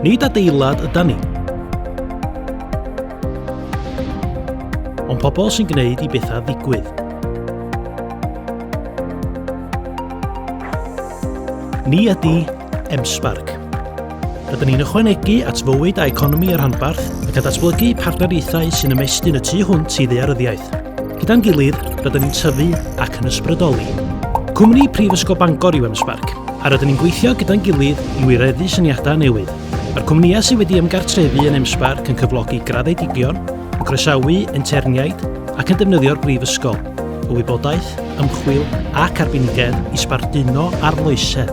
Nid adeilad ydan ni. Ond pobl sy'n gwneud i bethau ddigwydd. Ni ydy M-SParc. Rydyn ni'n ychwanegu at fywyd a economi y rhanbarth ac yn datblygu partneriaethau sy'n ymestyn y tu hwnt i ddaearyddiaeth. Gyda'n gilydd, rydyn ni'n tyfu ac yn ysbrydoli. Cwmni Prifysgol Bangor yw M-SParc, a rydyn ni'n gweithio gyda'n gilydd i wireddu syniadau newydd. Mae'r cwmnïau sydd wedi ymgartrefu yn M-SParc yn cyflogi graddedigion, yn croesawu interniaid ac yn defnyddio'r brifysgol, y wybodaeth, ymchwil ac arbenigedd i sbarduno arloesedd.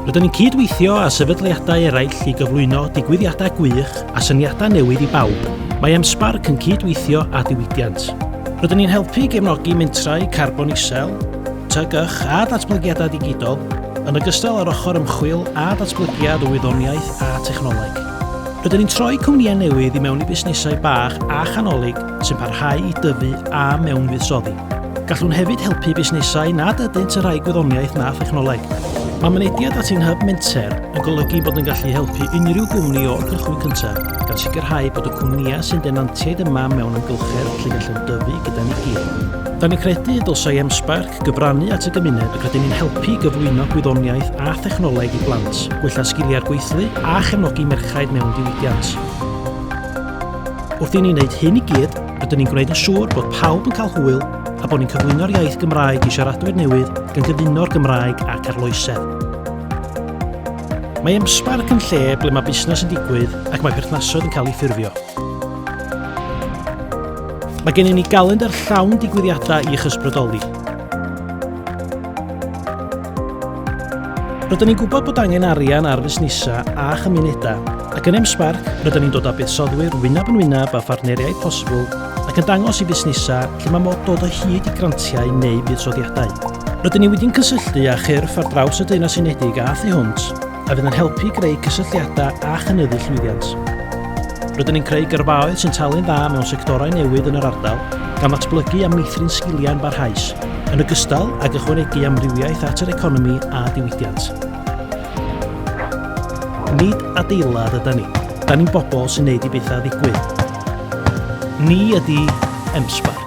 Rydyn ni'n cyd-weithio â sefydliadau eraill i gyflwyno digwyddiadau gwych a syniadau newydd i bawb. Mae M-SParc yn cyd-weithio â diwydiant. Rydyn ni'n helpu i gefnogi mentrau carbon isel, TGch a datblygiadau digidol, yn ogystal â'r ochr ymchwil a datblygiad o wyddoniaeth a technoleg. Rydyn ni'n troi cwmnïau newydd i mewn i fusnesau bach a chanolig sy'n parhau i dyfu a mewnfuddsoddi. Gallwn hefyd helpu busnesau nad ydynt yn rhai gwyddoniaeth na thechnoleg. Mae mynediad at ein hyb menter yn golygu bod yn gallu helpu unrhyw gwmni o'r cychwyn cyntaf, gan sicrhau bod y cwmnïau sy'n denantiaid yma mewn amgylchedd lle gallwn dyfu gyda ni gyd. Da ni'n credu y dylsai M-SParc gyfrannu at y gymuned ac rydyn ni'n helpu i gyflwyno gwyddoniaeth a thechnoleg i blant, gwella sgiliau'r gweithlu a chefnogi merchaid mewn diwydiant. Wrth i ni wneud hyn i gyd, rydyn ni'n gwneud yn siŵr bod pawb yn cael hwyl a bod ni'n cyflwyno'r iaith Gymraeg i siaradwyr newydd gan gyfuno'r Gymraeg ac arloesedd. Mae M-SParc yn lle ble mae busnes yn digwydd ac mae perthnasoedd yn cael eu ffurfio. Mae gennym ni galendr llawn digwyddiadau i'ch ysbrydoli. Rydyn ni'n gwybod bod angen arian ar fusnesau a chymunedau, ac yn M-SParc, rydyn ni'n dod â buddsoddwyr wyneb yn wyneb â phartneriaid posibl ac yn dangos i fusnesau lle mae modd dod o hyd i grantiau neu fuddsoddiadau. Rydyn ni wedi'n cysylltu â chyrff ar draws y Deyrnas Unedig a thu hwnt, a fydd yn helpu i greu cysylltiadau a chynyddu llwyddiant. Rydyn ni'n creu gyrfaoedd sy'n talu'n dda mewn sectorau newydd yn yr ardal, gan ddatblygu a meithrin sgiliau'n barhaus, yn ogystal ag ychwanegu amrywiaeth at yr economi a diwydiant. Nid adeilad yda ni. Da ni'n bobl sy'n neud i bethau ddigwydd. Ni ydi M-SParc.